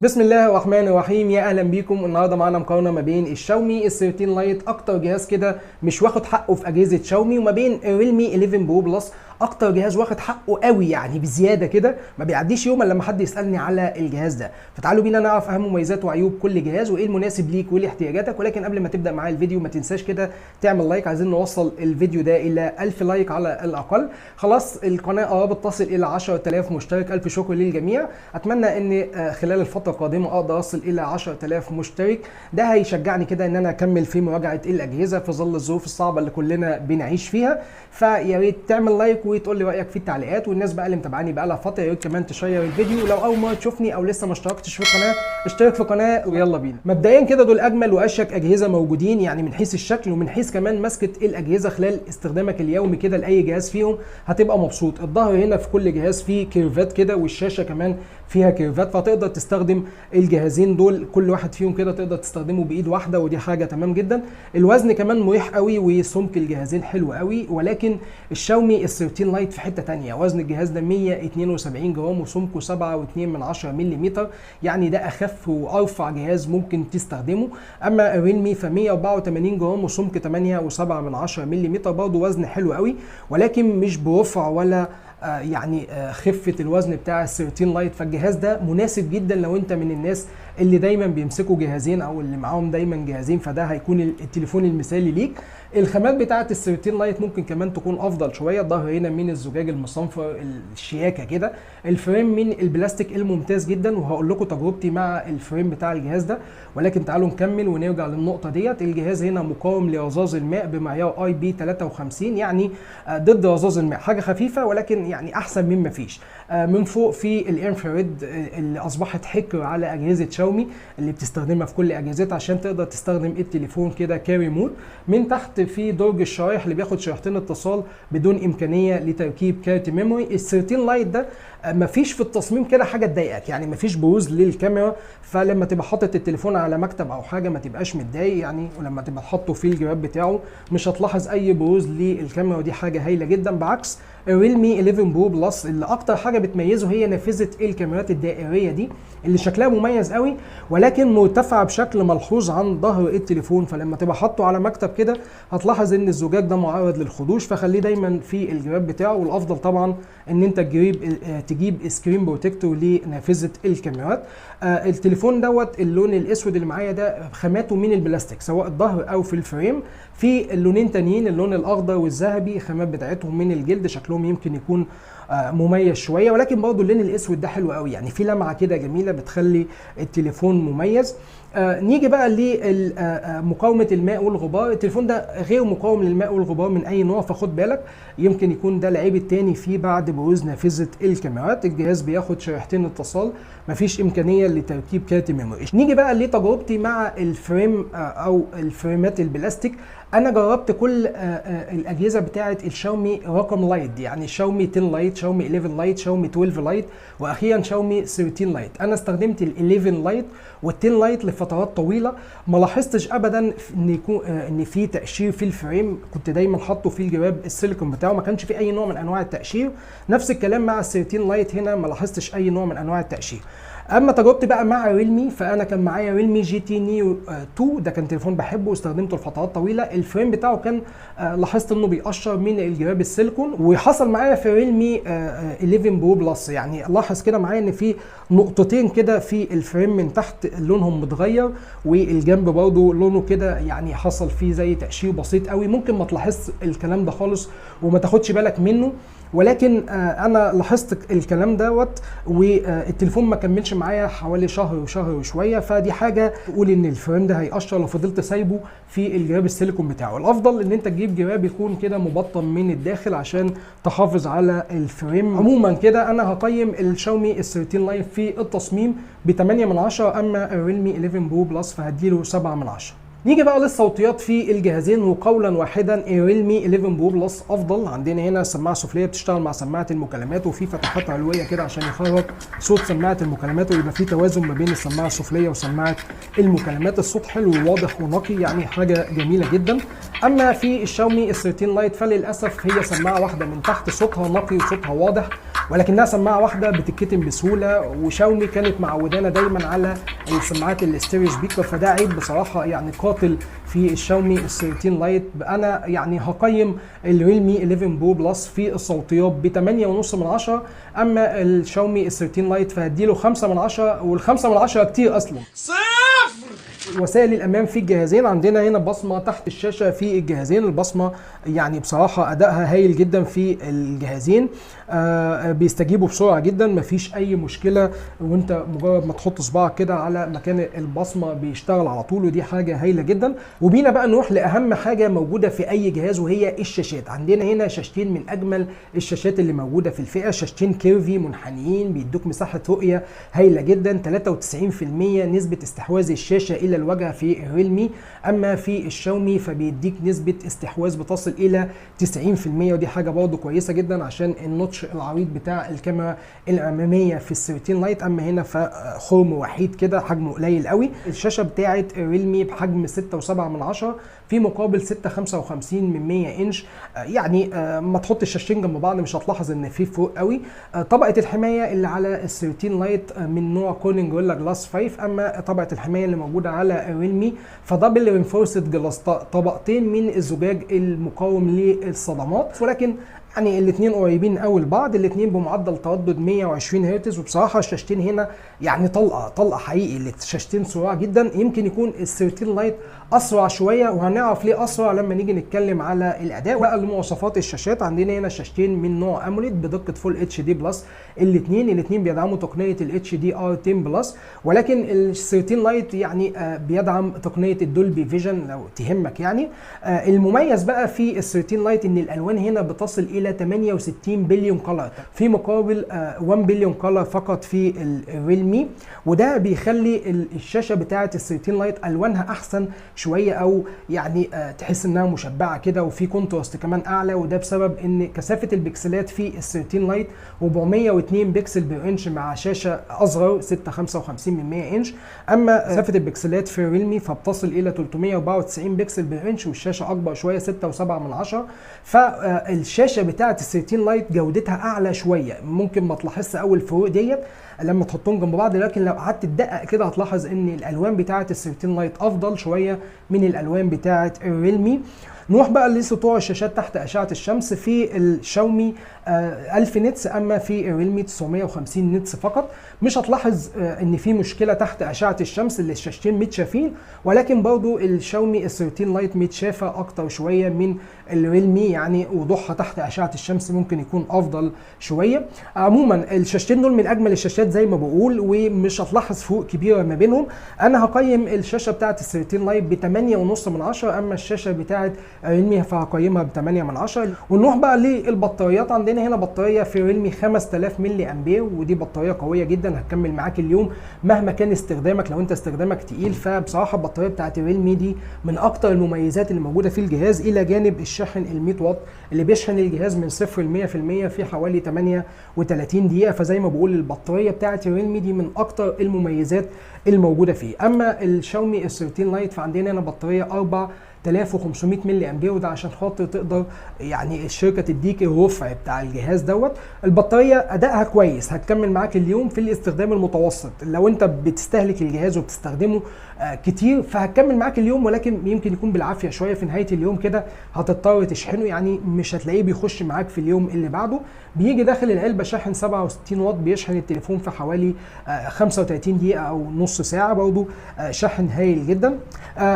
بسم الله الرحمن الرحيم، يا اهلا بيكم. النهارده معانا مقارنة ما بين الشاومي ال 13 Lite، اكتر جهاز كده مش واخد حقه في اجهزة شاومي، وما بين الريلمي 11 Pro Plus، اكتر جهاز واخد حقه قوي يعني بزيادة كده، ما بيعديش يوم الا لما حد يسالني على الجهاز ده. فتعالوا بينا نعرف اهم مميزات وعيوب كل جهاز وايه المناسب ليك ولاحتياجاتك. ولكن قبل ما تبدا معايا الفيديو ما تنساش كده تعمل like، عايزين نوصل الفيديو ده الى 1000 like على الاقل. خلاص القناة قربت تصل الى 10000 مشترك، الف شكر للجميع. اتمنى ان خلال الفترة القادمة اقدر اصل الى 10000 مشترك، ده هيشجعني كده ان انا اكمل في مراجعه الاجهزة في ظل الظروف الصعبة اللي كلنا بنعيش فيها. فيا ريت تعمل like وتقول لي رايك في التعليقات، والناس بقى اللي متابعاني بقى لها فترة يا ريت كمان تشير الفيديو. لو اول مرة تشوفني او لسه ما اشتركتش في القناة اشترك في القناة ويلا بينا. مبدئيا كده دول اجمل واشيك اجهزة موجودين، يعني من حيث الشكل ومن حيث كمان مسكه الاجهزة خلال استخدامك اليومي كده لاي جهاز فيهم هتبقى مبسوط. الظهر هنا في كل جهاز فيه curve ات كده، والشاشه كمان فيها curve ات، فتقدر تستخدم الجهازين دول كل واحد فيهم كده تقدر تستخدمه بايد واحدة، ودي حاجة تمام جدا. الوزن كمان مريح قوي وسمك الجهازين حلو قوي، ولكن الشاومي ال 13 Lite في حتة ثانية. وزن الجهاز ده 172 جرام وسمكه 7.2 ملم، يعني ده اخف وارفع جهاز ممكن تستخدمه. اما الريلمي ف 184 جرام وسمك 8.7 ملم، برضه وزن حلو قوي، ولكن مش برفع ولا يعني خفه الوزن بتاع ال 13 Lite. فالجهاز ده مناسب جدا لو انت من الناس اللي دايما بيمسكوا جهازين او اللي معاهم دايما جهازين، فده هيكون التليفون المثالي ليك. الخامات بتاعه ال 13 Lite ممكن كمان تكون افضل شوية. الظهر هنا من الزجاج المصنفر الشياكه كده، ال frame من البلاستيك الممتاز جدا، وهقول لكم تجربتي مع ال frame بتاع الجهاز ده، ولكن تعالوا نكمل ونرجع للنقطة ديت. الجهاز هنا مقاوم لرذاذ الماء بمعيار IP 53، يعني ضد رذاذ الماء، حاجة خفيفة ولكن يعني احسن مما فيش. من فوق في ال infrared اللي اصبحت حكر على اجهزة شاومي اللي بتستخدمها في كل اجهزتها عشان تقدر تستخدم التليفون كده كريموت. من تحت في درج الشرايح اللي بياخد شريحتين اتصال بدون امكانية لتركيب كارت memory. ال 13 Lite ده مفيش في التصميم كده حاجة تضايقك، يعني مفيش بروز للكاميرا، فلما تبقى حاطط التليفون على مكتب او حاجة ما تبقاش متضايق يعني، ولما تبقى حاطه في الجراب بتاعه مش هتلاحظ اي بروز للكاميرا، ودي حاجة هايلة جدا. بعكس الريلمي 11 Pro Plus اللي اكتر حاجة بتميزه هي نافذة الكاميرات الدائريه دي اللي شكلها مميز قوي، ولكن مرتفعة بشكل ملحوظ عن ظهر التليفون، فلما تبقى حاطه على مكتب كده هتلاحظ ان الزجاج ده معرض للخدوش، فخليه دايما في الجراب بتاعه. والافضل طبعا ان انت تجيب screen protector لنافذه الكاميرات. التليفون دوت اللون الاسود اللي معايا ده خاماته من البلاستيك سواء الظهر او في ال frame. في اللونين تانيين اللون الاخضر والذهبي خامات بتاعتهم من الجلد، شكلهم يمكن يكون مميز شوية، ولكن برضه اللون الاسود ده حلو قوي، يعني في لمعة كده جميلة بتخلي التليفون مميز. نيجي بقى لمقاومة الماء والغبار. التليفون ده غير مقاوم للماء والغبار من اي نوع، فخد بالك يمكن يكون ده العيب التاني فيه بعد بروز نافذة الكاميرات. الجهاز بياخد شريحتين اتصال، مفيش امكانية لتركيب كارت memory. نيجي بقى لتجربتي مع ال frame او ال frame ات البلاستيك. انا جربت كل الاجهزة بتاعه الشاومي رقم Lite دي، يعني شاومي 10 Lite، شاومي 11 Lite، شاومي 12 Lite، واخيرا شاومي 13 Lite. انا استخدمت ال 11 Lite وال 10 Lite لفترات طويلة، ما لاحظتش ابدا ان يكون ان في تقشير في ال frame، كنت دايما حاطه في الجراب السيليكون بتاعه، ما كانش في اي نوع من انواع التقشير. نفس الكلام مع ال 13 Lite، هنا ما لاحظتش اي نوع من انواع التقشير. اما تجربتي بقى مع ريلمي، فانا كان معايا ريلمي GT Neo 2، ده كان تليفون بحبه واستخدمته لفترات طويلة. ال frame بتاعه كان لاحظت انه بيقشر من الجراب السيليكون، وحصل معايا في ريلمي 11 Pro Plus، يعني لاحظ كده معايا ان في نقطتين كده في ال frame من تحت لونهم متغير، والجنب برضه لونه كده يعني حصل فيه زي تقشير بسيط قوي، ممكن ما تلاحظش الكلام ده خالص وما تاخدش بالك منه، ولكن انا لاحظت الكلام دوت، والتليفون ما كملش معايا حوالي شهر وشهر وشوية، فدي حاجة تقول ان ال frame ده هيقشر لو فضلت سايبه في الجراب السيليكون بتاعه. الافضل ان انت تجيب جراب يكون كده مبطن من الداخل عشان تحافظ على ال frame. عموما كده انا هقيم الشاومي ال 13 Lite في التصميم ب 8 من 10، اما الريلمي 11 Pro Plus فهديله 7 من 10. نيجي بقى للصوتيات في الجهازين، وقولا واحدا الريلمي 11 Pro Plus افضل. عندنا هنا سماعه سفليه بتشتغل مع سماعه المكالمات، وفي فتحات علويه كده عشان يخرج صوت سماعه المكالمات ويبقى في توازن ما بين السماعة السفليه وسماعه المكالمات. الصوت حلو وواضح ونقي، يعني حاجة جميلة جدا. اما في الشاومي ال 13 Lite فللاسف هي سماعه واحدة من تحت، صوتها نقي وصوتها واضح، ولكنها سماعه واحدة بتتكتم بسهولة. وشاومي كانت معودانا دايما على السماعات ال stereo speaker، فده عيب بصراحة يعني قاتل في الشاومي ال 13 Lite. انا يعني هقيم الريلمي 11 Pro Plus في الصوتيات ب 8.5 من 10، اما الشاومي ال 13 Lite فهديله 5 من 10، وال5 من 10 كتير اصلا. صفر. وسائل الامان في الجهازين، عندنا هنا بصمة تحت الشاشة في الجهازين. البصمة يعني بصراحة ادائها هايل جدا في الجهازين، بيستجيبوا بسرعة جدا، مفيش اي مشكلة، وانت مجرد ما تحط صباعك كده على مكان البصمة بيشتغل على طول، ودي حاجة هايلة جدا. وبينا بقى نروح لاهم حاجة موجودة في اي جهاز وهي الشاشات. عندنا هنا شاشتين من اجمل الشاشات اللي موجودة في الفئة، شاشتين curvy منحنيين بيدوك مساحة رؤية هايلة جدا، 93% نسبه استحواذ الشاشة الى الواجهة في الريلمي. اما في الشاومي فبيديك نسبه استحواذ بتصل الى 90%، ودي حاجة برضو كويسة جدا عشان ال notch العريض بتاع الكاميرا الامامية في ال 13 Lite. اما هنا فخرم وحيد كده حجمه قليل قوي. الشاشة بتاعه الريلمي بحجم 6.7 في مقابل 6.55 من 100 انش، يعني ما تحط الشاشتين جنب بعض مش هتلاحظ ان في فروق قوي. طبقه الحماية اللي على ال 13 Lite من نوع Corning Gorilla Glass 5، اما طبقه الحماية اللي موجودة على الريلمي ف double reinforced glass، طبقتين من الزجاج المقاوم للصدمات، ولكن يعني الاثنين قريبين قوي لبعض، الاثنين بمعدل تردد 120 هرتز. وبصراحة الشاشتين هنا يعني طلقه طلقه حقيقي، الشاشتين سرعة جدا. يمكن يكون ال 13 Lite اسرع شوية، وهنعرف ليه اسرع لما نيجي نتكلم على الاداء. بقى لمواصفات الشاشات، عندنا هنا شاشتين من نوع AMOLED بدقة Full HD Plus، الاثنين بيدعموا تقنية ال HDR 10 Plus، ولكن ال 13 Lite يعني بيدعم تقنية ال Dolby Vision لو تهمك يعني. المميز بقى في ال 13 Lite ان الالوان هنا بتصل الى 68 billion color في مقابل 1 billion color فقط في الريلمي، وده بيخلي الشاشة بتاعه ال 13 Lite الوانها احسن شوية، او يعني تحس انها مشبعة كده وفي contrast كمان اعلى، وده بسبب ان كثافة البكسلات في ال 13 Lite 402 pixel per inch مع شاشة اصغر 6.55 من 100 انش. اما كثافة البكسلات في الريلمي فبتصل الى 394 pixel per inch، والشاشه اكبر شوية 6.7. فالشاشه بتاعه ال 13 Lite جودتها اعلى شوية، ممكن ما تلاحظش اول الفروق ديت لما تحطهم جنب بعض، لكن لو قعدت تدقق كده هتلاحظ ان الالوان بتاعه ال 13 Lite افضل شوية من الالوان بتاعه الريلمي. نروح بقى لسطوع الشاشات تحت اشعه الشمس. في الشاومي 1000 nits، اما في الريلمي 950 nits فقط. مش هتلاحظ ان في مشكلة تحت اشعه الشمس، اللي الشاشتين متشافين، ولكن برضو الشاومي ال 13 Lite متشافه اكتر شوية من الريلمي، يعني وضوحها تحت اشعه الشمس ممكن يكون افضل شوية. عموما الشاشتين دول من اجمل الشاشات زي ما بقول، ومش هتلاحظ فروق كبيرة ما بينهم. انا هقيم الشاشة بتاعه ال 13 Lite ب 8.5 من 10، اما الشاشة بتاعه ريلمي فهقيمها ب 8 من 10. ونروح بقى للبطاريات. عندنا هنا بطارية في ريلمي 5000 ملي امبير، ودي بطارية قوية جدا هتكمل معاك اليوم مهما كان استخدامك. لو انت استخدامك تقيل فبصراحة البطارية بتاعه الريلمي دي من اكتر المميزات اللي موجودة في الجهاز، الى جانب الشاحن ال 100 واط اللي بيشحن الجهاز من 0 ل 100% في حوالي 38 دقيقة. فزي ما بقول البطارية بتاعه الريلمي دي من اكتر المميزات الموجودة فيه. اما الشاومي ال 13 Lite فعندنا هنا بطارية 4500 ملي امبير، وده عشان خاطر تقدر يعني الشركة تديك الرفع بتاع الجهاز دوت. البطارية ادائها كويس، هتكمل معاك اليوم في الاستخدام المتوسط. لو انت بتستهلك الجهاز وبتستخدمه كتير فهتكمل معاك اليوم، ولكن يمكن يكون بالعافية شوية في نهاية اليوم كده هتضطر تشحنه، يعني مش هتلاقيه بيخش معاك في اليوم اللي بعده. بيجي داخل العلبة شاحن 67 واط، بيشحن التليفون في حوالي 35 دقيقة او نص ساعة، برضه شاحن هايل جدا.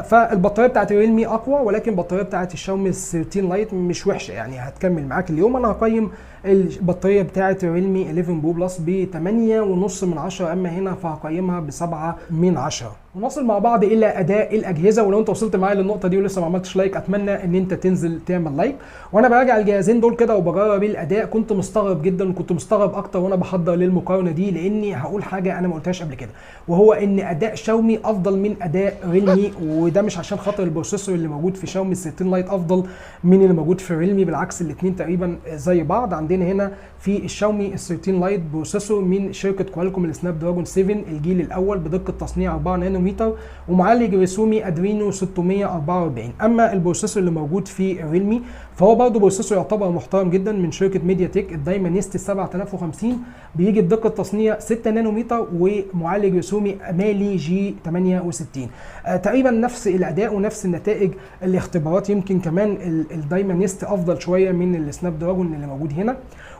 فالبطاريه بتاعت الريلمي اقوى، ولكن البطارية بتاعت الشاومي 13 Lite مش وحشة، يعني هتكمل معاك اليوم. انا هقيم البطارية بتاعت الريلمي 11 Pro Plus ب 8.5 من 10، اما هنا فهقيمها ب 7 من 10. ونصل مع بعض الى اداء الاجهزة. ولو انت وصلت معايا للنقطة دي ولسه ما عملتش like، اتمنى ان انت تنزل تعمل like. وانا براجع الجهازين دول كده وبجرب الاداء كنت مستغرب جدا، وكنت مستغرب اكتر وانا بحضر للمقارنه دي، لاني هقول حاجة انا ما قلتهاش قبل كده، وهو ان اداء شاومي افضل من اداء ريلمي. وده مش عشان خاطر ال processor اللي موجود في شاومي 13 Lite افضل من اللي موجود في ريلمي، بالعكس الاثنين تقريبا زي بعض. عندنا هنا في الشاومي 13 Lite processor من شركة كوالكوم ال Snapdragon 7 الجيل الاول بدقة تصنيع 4 نانومتر ومعالج رسومي Adreno 644. اما ال processor اللي موجود في ريلمي فهو برضه processor يعتبر محترم جدا من شركة ميديا تك ال Dimensity 7050، بيجي بدقة تصنيع 6 نانومتر ومعالج رسومي Mali G 68. تقريبا نفس الاداء ونفس النتائج الاختبارات، يمكن كمان ال Dimensity افضل شوية من ال Snapdragon اللي موجود هنا،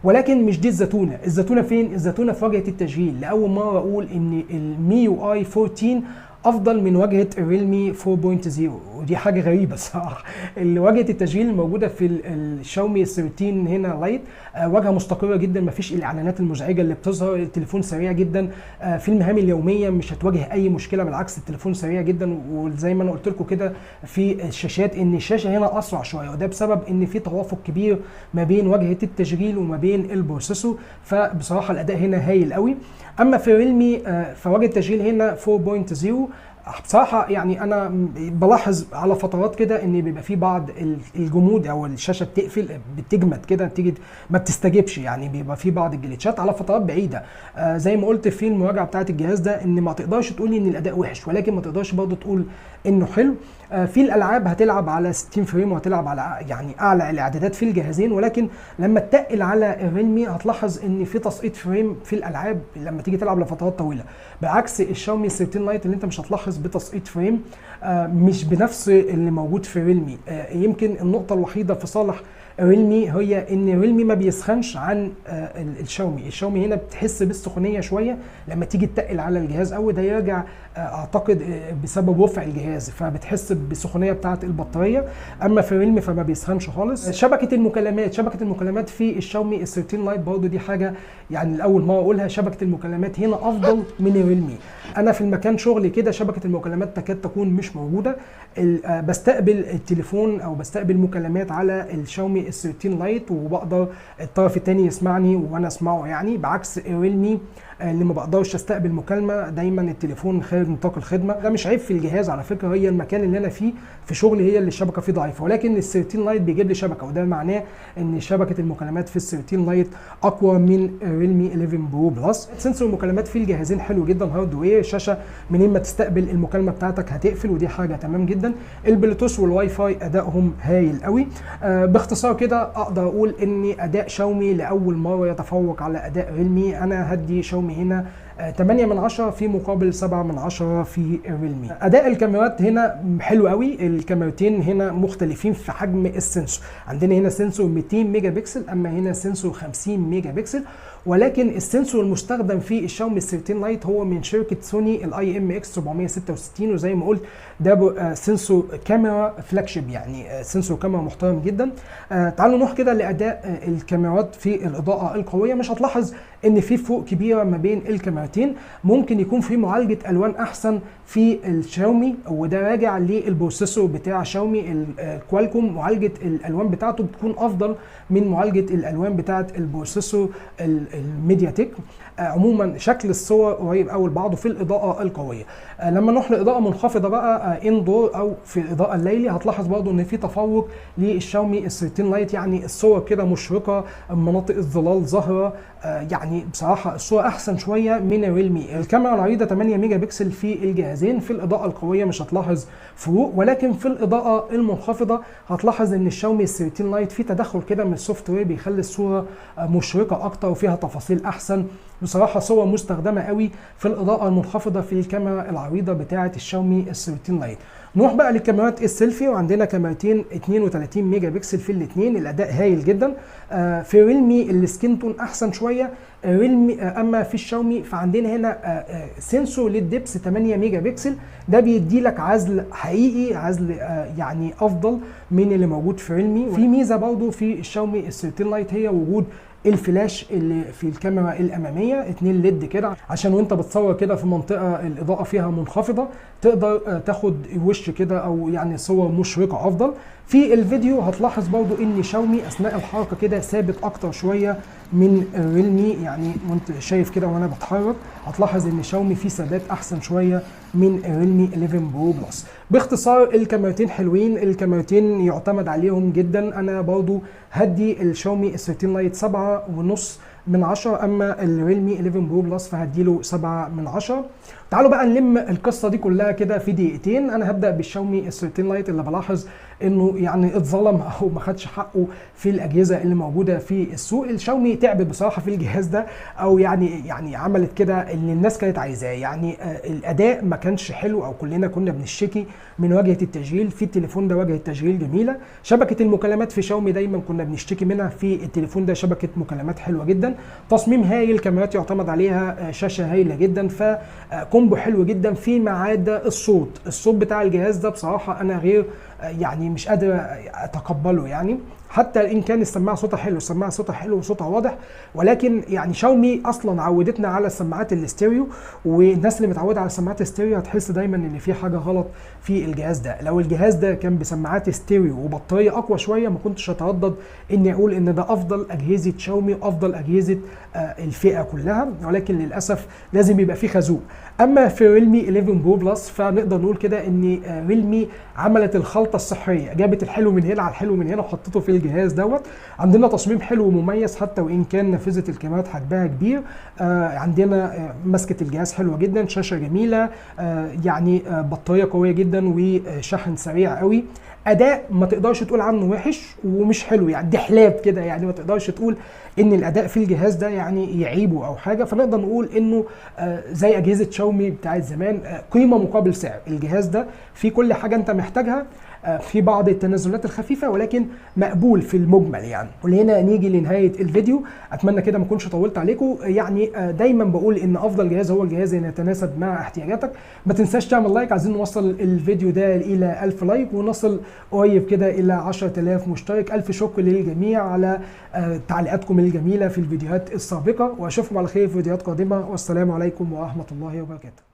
ولكن مش دي الزتونه. الزتونه فين؟ الزتونه في واجهه التشغيل. لاول مرة اقول ان ال MIUI 14 افضل من واجهه الريلمي 4.0، ودي حاجة غريبة الصراحة. واجهه التشغيل الموجودة في الشاومي 13 هنا Lite واجهه مستقره جدا، مفيش الاعلانات المزعجة اللي بتظهر، التليفون سريع جدا في المهام اليومية مش هتواجه اي مشكلة، بالعكس التليفون سريع جدا. وزي ما انا قلت لكم كده في الشاشات ان الشاشة هنا اسرع شوية، وده بسبب ان في توافق كبير ما بين واجهه التشغيل وما بين ال processor، فبصراحة الاداء هنا هايل قوي. اما في ريلمي فواجهه التشغيل هنا 4.0 بصراحة يعني انا بلاحظ على فترات كده ان بيبقى في بعض الجمود او الشاشة بتقفل بتجمد كده، بتيجي ما بتستجبش، يعني بيبقى في بعض ال glitch ات على فترات بعيدة. زي ما قلت في المراجعة بتاعه الجهاز ده ان ما تقدرش تقولي ان الاداء وحش، ولكن ما تقدرش برضه تقول انه حلو. في الالعاب هتلعب على 60 frame وهتلعب على يعني اعلى الاعدادات في الجهازين، ولكن لما تتقل على الريلمي هتلاحظ ان في تسقيط frame في الالعاب لما تيجي تلعب لفترات طويلة، بعكس الشاومي 13 Lite اللي انت مش هتلاحظ بتسقيط frame مش بنفس اللي موجود في ريلمي. يمكن النقطة الوحيدة في صالح ريلمي هي ان ريلمي ما بيسخنش عن الشاومي. الشاومي هنا بتحس بالسخونيه شوية لما تيجي تتقل على الجهاز قوي، ده يرجع اعتقد بسبب رفع الجهاز، فبتحس بالسخونيه بتاعه البطارية. اما في ريلمي فما بيسخنش خالص. شبكة المكالمات في الشاومي 13 Lite برضه دي حاجة يعني الاول مرة اقولها، شبكة المكالمات هنا افضل من الريلمي. انا في المكان شغلي كده شبكة المكالمات تكاد تكون مش موجودة، بستقبل التليفون او بستقبل مكالمات على الشاومي 13 Lite وبقدر الطرف الثاني يسمعني وانا اسمعه، يعني بعكس الريلمي اللي ما بقدرش استقبل مكالمة، دايما التليفون خارج نطاق الخدمة. ده مش عيب في الجهاز على فكرة، هي المكان اللي انا فيه في شغلي هي اللي الشبكة فيه ضعيفة، ولكن ال 13 Lite بيجيب لي شبكة، وده معناه ان شبكة المكالمات في ال 13 Lite اقوى من ريلمي 11 Pro Plus. sensor المكالمات في الجهازين حلو جدا، hardware، الشاشة منين ما تستقبل المكالمة بتاعتك هتقفل، ودي حاجة تمام جدا. البلوتوث والواي فاي ادائهم هايل قوي. باختصار كده اقدر اقول ان اداء شاومي لاول مرة يتفوق على اداء ريلمي. انا هدي شاومي هنا 8 من 10 في مقابل 7 من 10 في الريلمي. اداء الكاميرات هنا حلو قوي، الكاميرتين هنا مختلفين في حجم ال sensor، عندنا هنا sensor 200 ميجا بكسل، اما هنا sensor 50 ميجا بكسل، ولكن ال sensor المستخدم في الشاومي 13 Lite هو من شركة سوني ال IMX 766، وزي ما قلت ده sensor كاميرا flagship، يعني sensor كاميرا محترم جدا. تعالوا نروح كده لاداء الكاميرات في الاضاءة القوية. مش هتلاحظ ان في فروق كبيرة ما بين الكاميرتين، ممكن يكون في معالجة الوان احسن في الشاومي، وده راجع لل processor بتاع شاومي الكوالكوم، معالجة الالوان بتاعته بتكون افضل من معالجة الالوان بتاعه ال processor الميديا تك. عموما شكل الصور قريب قوي لبعضه في الاضاءة القوية. لما نروح لاضاءه منخفضة بقى indoor او في الاضاءة الليلي، هتلاحظ برضه ان في تفوق للشاومي 13 Lite، يعني الصور كده مشرقة، مناطق الظلال ظاهره، يعني بصراحة الصورة احسن شوية من الريلمي. الكاميرا العريضة 8 ميجا بكسل في الجهازين، في الاضاءة القوية مش هتلاحظ فروق، ولكن في الاضاءة المنخفضة هتلاحظ ان الشاومي 13 Lite في تدخل كده من ال software بيخلي الصورة مشرقة اكتر وفيها تفاصيل احسن. بصراحة صور مستخدمة قوي في الاضاءة المنخفضة في الكاميرا العريضة بتاعه الشاومي 13 Lite. نروح بقى للكاميرات السيلفي، وعندنا كاميرتين 32 ميجا بكسل في الاثنين، الاداء هايل جدا. في ريلمي ال skin tone احسن شوية ريلمي، اما في الشاومي فعندنا هنا sensor لل depth 8 ميجا بكسل، ده بيدي لك عزل حقيقي، عزل يعني افضل من اللي موجود في ريلمي. في ميزة برضو في الشاومي 13 Lite هي وجود الفلاش اللي في الكاميرا الامامية، 2 LED كده عشان وانت بتصور كده في منطقة الاضاءة فيها منخفضة تقدر تاخد وش كده او يعني صور مشرقة افضل. في الفيديو هتلاحظ برضو ان شاومي اثناء الحركة كده ثابت اكتر شوية من الريلمي، يعني وانت شايف كده وانا بتحرك هتلاحظ ان شاومي فيه ثبات احسن شوية من الريلمي 11 Pro Plus. باختصار الكاميرتين حلوين، الكاميرتين يعتمد عليهم جدا. انا برضو هدي الشاومي 13 Lite 7.5 من 10، اما الريلمي 11 Pro Plus فهديله 7 من 10. تعالوا بقى نلم القصة دي كلها كده في دقيقتين. انا هبدا بالشاومي 13 Lite اللي بلاحظ انه يعني اتظلم او ما خدش حقه في الاجهزة اللي موجودة في السوق. الشاومي تعبت بصراحة في الجهاز ده، او يعني عملت كده اللي الناس كانت عايزاه. يعني الاداء ما كانش حلو، او كلنا كنا بنشتكي من واجهه التشغيل في التليفون ده. واجهه تشغيل جميلة، شبكة المكالمات في شاومي دايما كنا بنشتكي منها، في التليفون ده شبكة مكالمات حلوة جدا، تصميم هايل، كاميرات يعتمد عليها، شاشة هايلة جدا، ف combo حلو جدا. فيما عدا الصوت، الصوت بتاع الجهاز ده بصراحة انا غير يعني مش قادر اتقبله، يعني حتى ان كان السماعة صوتها حلو، السماعة صوتها حلو وصوتها واضح، ولكن يعني شاومي اصلا عودتنا على السماعات الاستيريو، والناس اللي متعوده على سماعات الاستيريو هتحس دايما ان في حاجة غلط في الجهاز ده. لو الجهاز ده كان بسماعات استيريو وبطاريه اقوى شوية ما كنتش اتردد اني اقول ان ده افضل اجهزة شاومي وافضل اجهزة الفئة كلها، ولكن للاسف لازم يبقى في خازوق. اما في ريلمي 11 Pro Plus فنقدر نقول كده ان ريلمي عملت الخلطة السحريه، جابت الحلو من هنا على الحلو من هنا وحطته في الجهاز دوت. عندنا تصميم حلو ومميز حتى وان كان نافذة الكاميرات حجمها كبير، عندنا مسكه الجهاز حلوة جدا، شاشة جميلة، يعني بطارية قوية جدا وشحن سريع قوي، اداء ما تقدرش تقول عنه وحش ومش حلو، يعني دحلاب كده، يعني ما تقدرش تقول ان الاداء في الجهاز ده يعني يعيبه او حاجة. فنقدر نقول انه زي اجهزة شاومي بتاعت زمان، قيمة مقابل سعر. الجهاز ده في كل حاجة انت محتاجها، في بعض التنازلات الخفيفة ولكن مقبول في المجمل يعني. ولهنا نيجي لنهاية الفيديو، اتمنى كده ما اكونش طولت عليكم. يعني دايما بقول ان افضل جهاز هو الجهاز اللي يتناسب مع احتياجاتك. ما تنساش تعمل like، عايزين نوصل الفيديو ده الى 1000 like ونصل قريب كده الى 10000 مشترك. الف شكر للجميع على تعليقاتكم الجميلة في الفيديوهات السابقة، واشوفكم على خير في فيديوهات قادمة، والسلام عليكم ورحمة الله وبركاته.